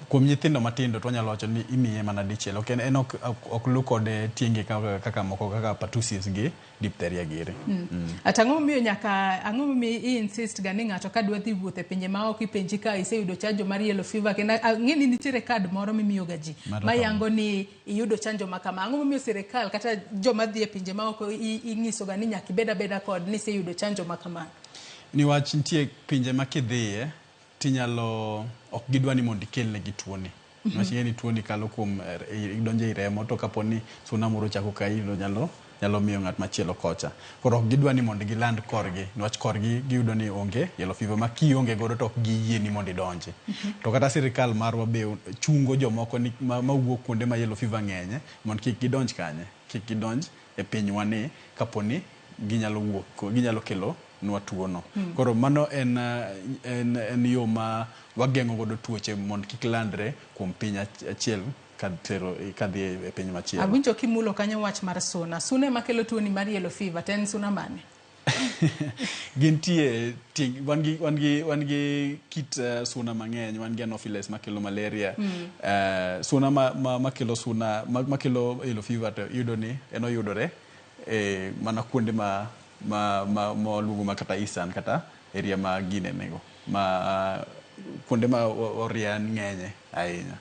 Kuom nyithindo matindo to wanyalo wacho ni imiye mana dichiel. Ok en ok lu kode tienge kaka moko kaka pertussis gi diphtheria giri. Ata ang'o momiyo nyaka ang'o momiyo i insist ga ni ng'ato ka dwa dhi wuoth e pinje ma oko ipenji ka iseyudo chanjo mar yellow fever kendo ang'e ni nitiere kad moro mimiyo ga ji ma yango ni iyudo chanjo ma kama. Ang'o momiyo sirikal kata joma dhi e pinje ma oko ing'iso ga ni nyaka ibed abeda kod ni iseyudo chanjo ma kama? Niwach nitie pinje ma kidhiye tinyalo ok gidwa ni mondo ikelnegi tuoni. Niwach ing'e ni tuoni kalo kuom idonjo ei remo to kapo ni suna moro ochako kayi to nyalo miyo ng'at machielo kocha. Koro ok gidwa ni mondo giland korgi niwach korgi giyudo ni onge yellow fever ma kionge godo to ok giyie ni mondo idonji. To kata sirikal marwa be chungo jomoko ni mawuok kuonde ma yellow fever ng'enye mondo kik gidonj kanye, kik gidonj e pinywa ni kapo ni ginyalo wuok, ginyalo kelo nwa tuono. Koro mano en yo ma wageng'o godo tuoche mondo kik landre kuom piny achiel kadhi e piny machielo. Awinjo kimulo kanyo wach mar suna. Suna ema kelo tuoni mar yellow fever, to en suna mane? Gintie wan gi kit suna mang'eny, wan gi anopheles makelo malaria. Suna makelo suna makelo yellow fever to iyudo ni en oyudore mana kuonde ma waluongo ma kata Eastern kata area ma ginenego ma kuonde ma oria ng'enye ahinya.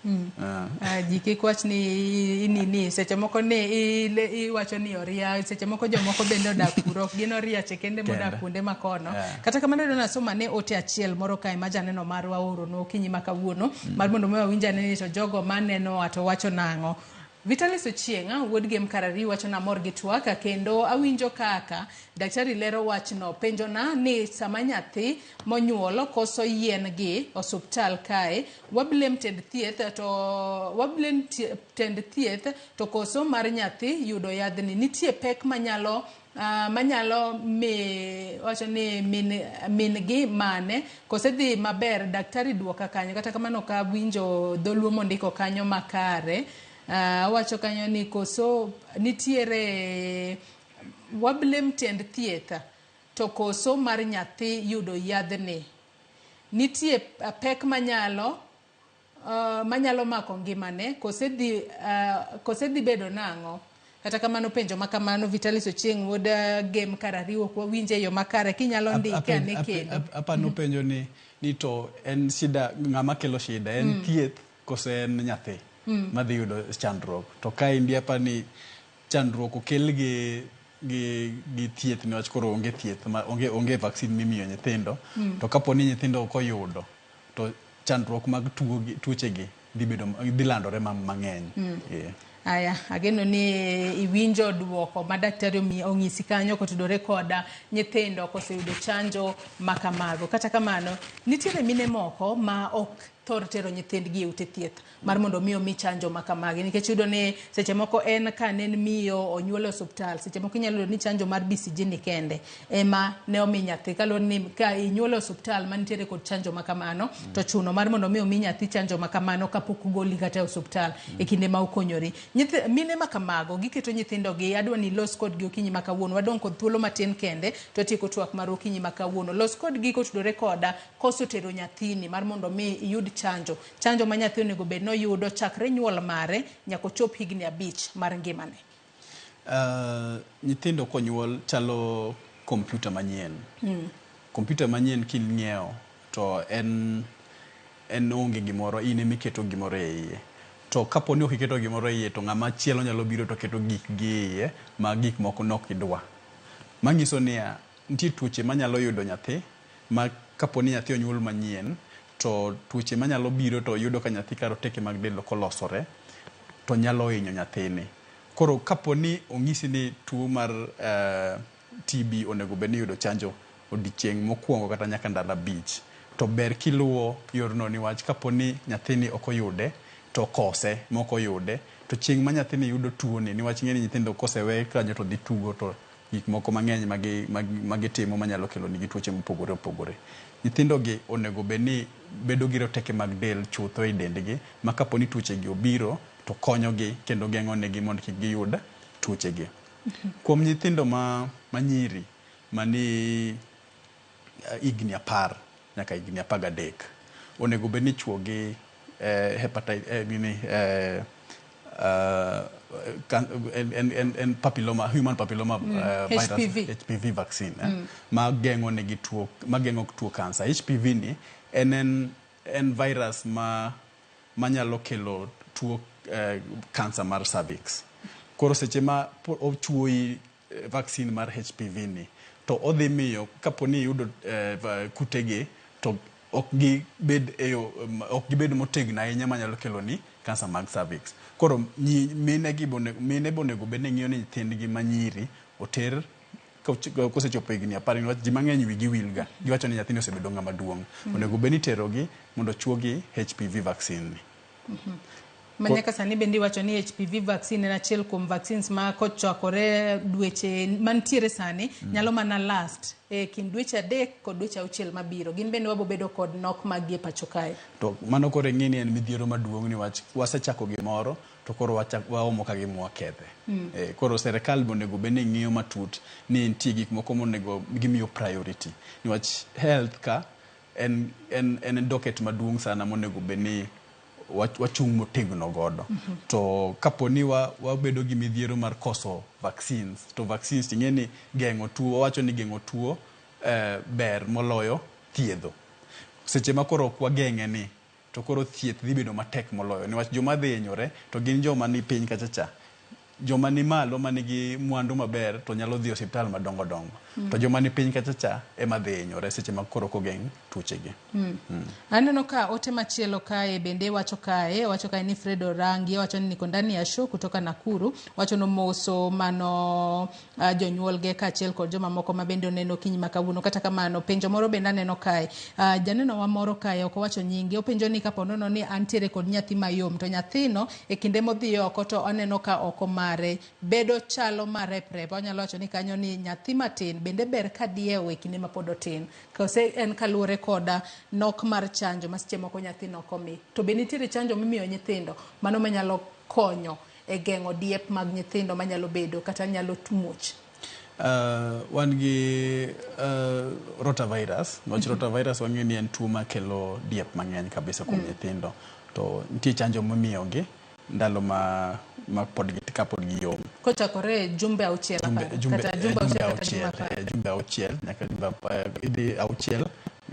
Ji kik wach ni ni seche moko ni iwacho ni oria, seche moko jomoko bende odak kuro, ok gin oriache kende modak kuonde makono. Kata kamano iyudo nasoma ne ote achiel moro kae ma janeno marwa ooronwa okinyi ma kawuono mar mondo mi wawinj ane ni to jogo manenowa to wacho nang'o. Vitalis Ochieng' wuod Gem Karari wacho na amor gi twak kendo awinjo kaka daktari lero wachno. Penjona ni sama nyathi monyuol koso yien gi osuptal kae wablame tend thieth to wablame tend thieth to koso mar nyathi yudo yadhni. Nitie pek manyalo mi wacho ni min gi mane kose dhi maber daktari duoka kanyo. Kata kamano ka winjo dholuo mondiko kanyo makare. Wacho kanyo ni koso nitiere wablame tend thieth to koso mar nyathi yudo yadhni. Nitie pek manyalo mako ngimane kose dhi bedo nang'o. Kata kamano penjo ma kamano Vitalis Ochieng' wuod Gem Karariwo ok wawinje e yo makare kinyalo ndike ane kendo. Apano penjo ni to en shida ng'ama kelo shida en thieth kose en nyathi madhi yudo chandruok. To kaendi apani chandruok okel gi thieth niwach koro onge thieth ma onge vaccine mimiyo nyithindo. To kapo ni nyithindo ok oyudo to chandruok mag tuochegi dhi landore mang'eny. Yeah. Aya, ageno ni iwinjo duoko ma daktari ong'isi kanyo kotudore koda nyithindo koseyudo chanjo makamago. Kata kamano, nitiere mine moko ma ok thor tero nyithindgi e ute thieth mar mondo mi omi chanjo makamagi, nikech yudo ni seche moko en ka ne en miyo onyuol e osuptal, seche moko inyalo yudo ni chanjo mar BCG ni kende ema ne omi nyathi, kaluwore ni ka inyuol e osuptal manitiere kod chanjo makamano to chuno mar mondo mi omi nyathi chanjo makamano kapok ogoli kata e osuptal e kinde ma okonyori. Mine makamago giketo nyithindogi, adwa ni los kodgi okinyi ma kawuono, wadong' kod thuolo matin kende to tieko twak mar okinyi ma kawuono. Los kodgi kotudore koda koso tero nyathini mar mondo mi iyud chanjo. Chanjo ma nyathi onego bed noyudo chakre nyuol mare nyaka ochop higni 5 mar ngimane. Nyithindo konyuol chalo kompyuta manyien. Kompyuta manyien king'iewo to en onge gimoro, in ema iketo gimoro e iye. To kapo ni ok iketo gimoro e iye to ng'ama chielo nyalo biro to keto gikgi e iye ma gik moko nok idwa. Manyiso niya, nitie tuoche manyalo yudo nyathi ma kapo ni nyathi onyuol manyien to tuoche manyalo biro to yudo ka nyathi ka roteke mag del ok olosore to nyalo hinyo nyathini. Koro kapo ni ong'isi ni tuo mar TB onego bed ni yudo chanjo odiochieng' mokwongo kata nyaka ndalo 5, to ber kiluwo yorno niwach kapo ni nyathini ok oyude to kose mok oyude to chieng' ma nyathini yudo tuoni, niwach ing'e ni nyithindo kosewe kanyo to dhi tugo to gik moko mang'eny ma gitimo manyalo kelo nigi tuoche mopogore opogore. Nyithindo gi onego bed ni bedo gi roteke mag del chutho e dendgi ma kapo ni tuoche gi obiro to konyogi kendo geng'o negi mondo kik giyud tuoche gi. Kuom nyithindo ma nyiri mani higni 10 nyaka higni 13, onego bed ni chuo gi hepatitis en papilloma, human papilloma virus, HPV vaccine ma geng'o negi tuo, ma geng'o tuo kansa. HPV ni en virus ma manyalo kelo tuo kansa mar cervix. Koro seche ma ochuoyi vaccine mar HPV ni to odhi miyo kapo ni iyudo kutegi to ok gibed e yo, ok gibed motegno ahinya manyalo kelo ni kansa mag cervix. Koro mine be onego bed ni ng'iyo ni nyithindgi manyiri oter kosechopo higni 10, niwach ji mang'eny wigi wil ga, giwacho ni nyathini osebedo ng'ama duong'. Onego bed ni iterogi mondo chuogi HPV vaccine ni. Manyaka sani bende iwacho ni HPV vaccine en achiel kuom vaccines ma kochakore dweche mantiere sani nyalo mana last e kind dweche 3 kod dweche 6 mabiro. Gin bende wabobedo kod nok mag gi e pacho kae. To mano koro ing'e ni en midhiero maduong' niwach wasechako gimoro to koro waomo ka gima wakethe. Koro serikal be onego bed ni ng'iyo matut ni nitie gik moko monego gimiyo priority. Niwach health ka en docket maduong' sana monego bed ni wachung' motegno godo. To kapo ni wabedo gi midhiero mar koso vaccines, to vaccines ing'e ni geng'o tuo, wawacho ni geng'o tuo ber moloyo thiedho. Seche ma koro ok wageng'e ni to koro thieth dhi bedo matek moloyo, niwach joma dhi hinyore to gin joma ni piny kacha cha. Joma ni malo manigi mwandu maber to nyalo dhi e osiptal madongo dongo. To joma ni piny kacha cha ema dhi hinyore seche ma koro ok ogeng' tuoche gi. Aneno ka ote machielo kae bende wacho kae ni Fred Orangi wacho ni niko ndani ya show kutoka Nakuru, wacho no moso mano jonyuolge kaachiel kod joma moko ma bende oneno okinyi ma kawuono. Kata kamano penjo moro bende aneno kae, janeno wa moro kae ok owacho nyinge, openjo ni kapo nono ni antiere kod nyathi mayom to nyathino e kinde modhi oko to aneno ka oko mare bedo chalo mareprep, onyalo wacho ni kanyo ni nyathi matin bende ber ka diewo e kinde ma pod otin, kose en kaluwore koda nok mar chanjo ma seche moko nyathi nok omi. To be nitiere chanjo mimiyo nyithindo mano manyalo konyo e geng'o diep mag nyithindo manyalo bedo kata nyalo muoch? Wan gi rotavirus. Niwach rotavirus wang'eyo ni en tuo makelo diep mang'eny kabisa kuom nyithindo. To nitie chanjo mimiyogi ndalo ma, ma pod kapod giyom. Kochakore jumbe 6 jumbe, jumbe 6, jumbe 6 nyaka jumbe idhi 6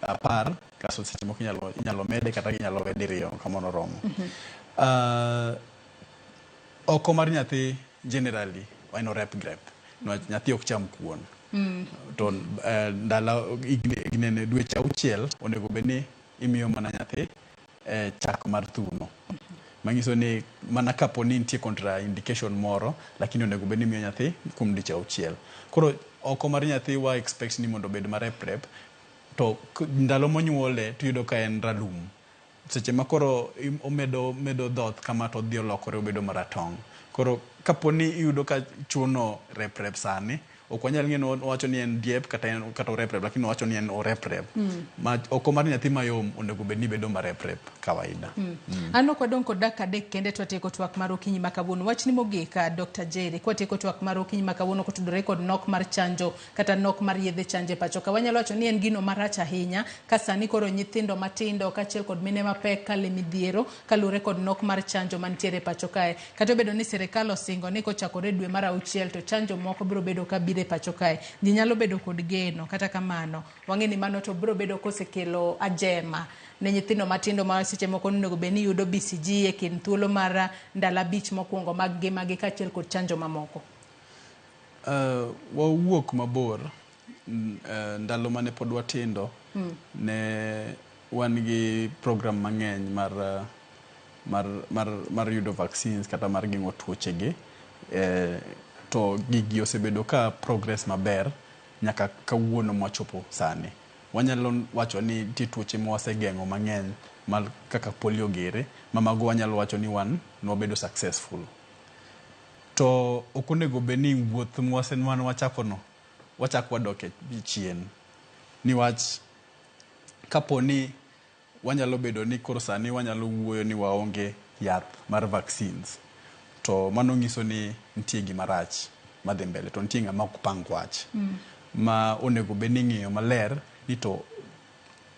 10, kasto seche moko inyalo mede kata inyalo we diriyo kamano romo. Oko mar nyathi generally en orep grep, nyathi ok cham kuon. To ndalo ginene dweche 6 onego bed ni imiyo mana nyathi chak mar thuno. Manyiso ni mana kapo ni nitie contraindication moro, lakini onego bed ni imiyo nyathi kuom dweche 6. Koro oko mar nyathi wa expect ni mondo obed mareprep, to ndalo monyuole to iyudo ka en ralum. Seche ma koro omedo medo dhoth kama to odhi olokore obedo maratong'. Koro kapo ni iyudo ka chuno reprep sani, ok wanyal ng'eyo ni owacho ni en diep kata en kata oreprep, lakini owacho ni en oreprep. Ma oko mar nyathi mayom onego bed ni bedo mareprep kawaida. An ok wadong' kod dakika 3 kende to watieko twak mar okinyi ma kawuono. Wachni mogik, Dr. Jerry, kwatieko twak mar okinyi ma kawuono kotudore kod nok mar chanjo kata nok mar yedhe chanjo e pacho ka. Wanyalo wacho ni en gino marach ahinya ka sani koro nyithindo matindo kaachiel kod mine mapek kale midhiero kaluwore kod nok mar chanjo mantiere e pacho kae. Kata obedo ni sirikal osingo ni kochakore dwe mar 6 to chanjo moko biro bedo ka biro e pacho kae. Ji nyalo bedo kod geno, kata kamano wang'e ni mano to biro bedo kosekelo ajema ne nyithindo matindo ma seche moko onego bed ni yudo BCG e kind thuolo mar ndalo 5 mokwongo mag ngimagi kaachiel kod chanjo mamoko. Wawuok mabor ndalo mane pod watindo. Ne wan gi program mang'eny mar yudo vaccines kata mar geng'o tuoche gi. To gigi osebedo ka progress maber nyaka kawuono mwachopo sani. Wanyalo wacho ni nitie tuoche mwasegeng'o mang'eny mal kaka polio gere, ma mago wanyalo wacho ni wan nwabedo successful. To ok onego bed ni wuoth mane wachako no, wachak wadok e chien. Niwach kapo ni wanyalo bedo ni koro sani wanyalo wuoyo ni waonge yath mar vaccines, to mano nyiso ni nitie gima rach madhi mbele, to nitie ng'ama ok pang wach. Ma onego bed ni ing'iyo maler ni to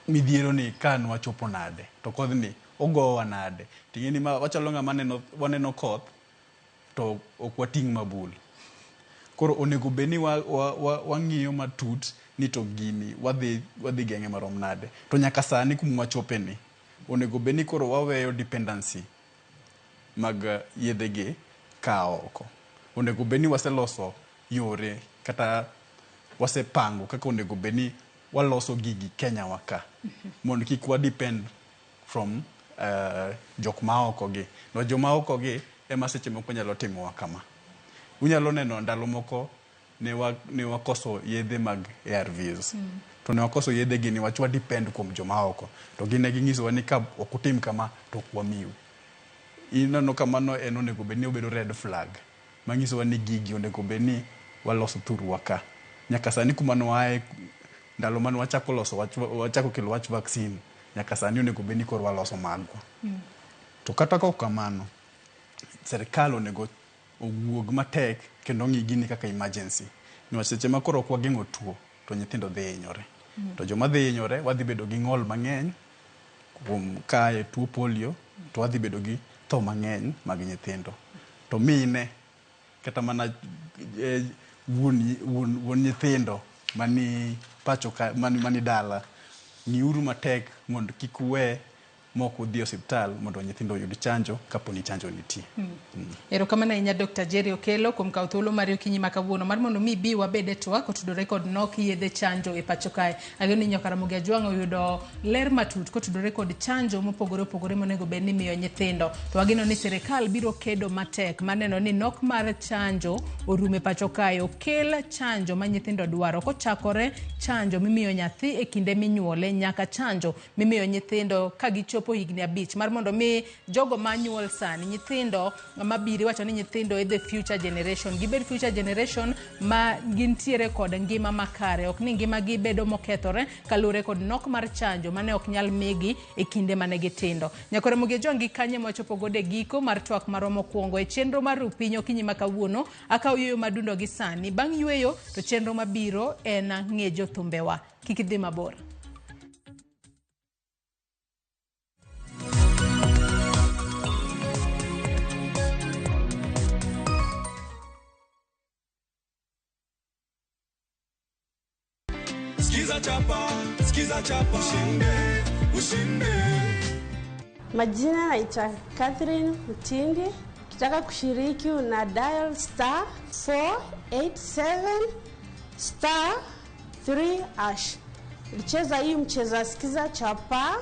midhiero ni ka nwachopo nade, to kodhni ogowa nade. Ting'e ni ma wachalo ng'ama waneno koth to ok wating' mabul. Koro onego bed ni wang'iyo matut ni to gini wadhi geng'e marom nade. To nyaka sani kuma wachope ni, onego bed ni koro waweyo dependency mag yedhe gi ka oko. Onego bed ni waseloso yore kata wasepango kaka onego bed ni waloso gigi Kenya wa ka. Mondo kik wa depend from jok ma oko gi. No joma oko gi ema seche moko nyalo timowa kama. Unyalo neno ndalo moko ne wakoso yedhe mag ARVs. To ne wakoso yedhe gi niwach wa depend kuom joma oko. To gin ne ginyisowa ni ka ok utim kama to ok wamiu. Ineno ka mano en onego bed ni obedo red flag. Manyisowa ni gigi onego bed ni waloso thurwa ka. Nyaka sani kuma nwae ndalo mane wachako loso wach, wachako kelo wach vaccine, nyaka sani onego bed ni koro waloso magwa. To kata kok kamano, serikal onego owuog matek kendo ng'i gini kaka emergency. Niwach seche ma koro ok wageng'o tuo, to nyithindo dhi hinyore. To joma dhi hinyore, wadhi bedo gi ng'ol mang'eny kuom kae tuo polio, to wadhi bedo gi tho mang'eny mag nyithindo. To mine, kata mana wuon nyithindo mani pacho ka, mani dala, ng'iuru matek mondo kik uwe mok udhi e osiptal mondo nyithindo oyud chanjo kapo ni chanjo nitie. Erokamano ahinya Dr. Jerry Okello kuom kawo thuolo mari okinyi ma kawuono mar mondo mi ibi wabed e twak kotudore kod nok yedhe chanjo e pacho kae. Ageno ni nyaka Ramogi Ajwang' oyudo ler matut kotudore kod chanjo mopogore opogore monego bed ni imiyo nyithindo. To wageno ni sirikal biro kedo matek maneno ni nok mar chanjo orumo e pacho kae, okel chanjo ma nyithindo dwaro kochakore chanjo mimiyo nyathi e kinde minyuole nyaka chanjo mimiyo nyithindo ka gichopo higni 5 mar mondo mi jogo manyuol sani, nyithindo mabiro, iwacho ni nyithindo e the future generation, gibed future generation ma gintiere kod ngima makare, ok ni ngima gi bedo mokethore kaluwore kod nok mar chanjo mane ok nyal migi e kinde mane gitindo. Nyaka Ramogi Ajwang' gi kanye mwachopo godo e giko mar twak marwa mokwongo e chenro mar Rupiny okinyi ma kawuono. Akawo yueyo madundo gi sani, bang' yueyo to chenro mabiro en ng'e jothumbewa. Kik idhi mabor. Sikiza chapa, sikiza chapa, ushinde, ushinde. Majina naitwa Catherine Mtindi. Ukitaka kushiriki una dial star 487 star 3 hash. Nilicheza hii mchezo wa sikiza chapa,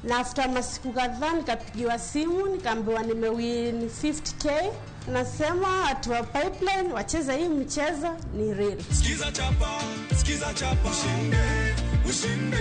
na after masiku kadhaa nikapigiwa simu nikaambiwa nimewin 50K. Nasema watu wa Pipeline wacheze hii mchezo, ni real. Sikiza chapa, sikiza chapa, ushinde, ushinde.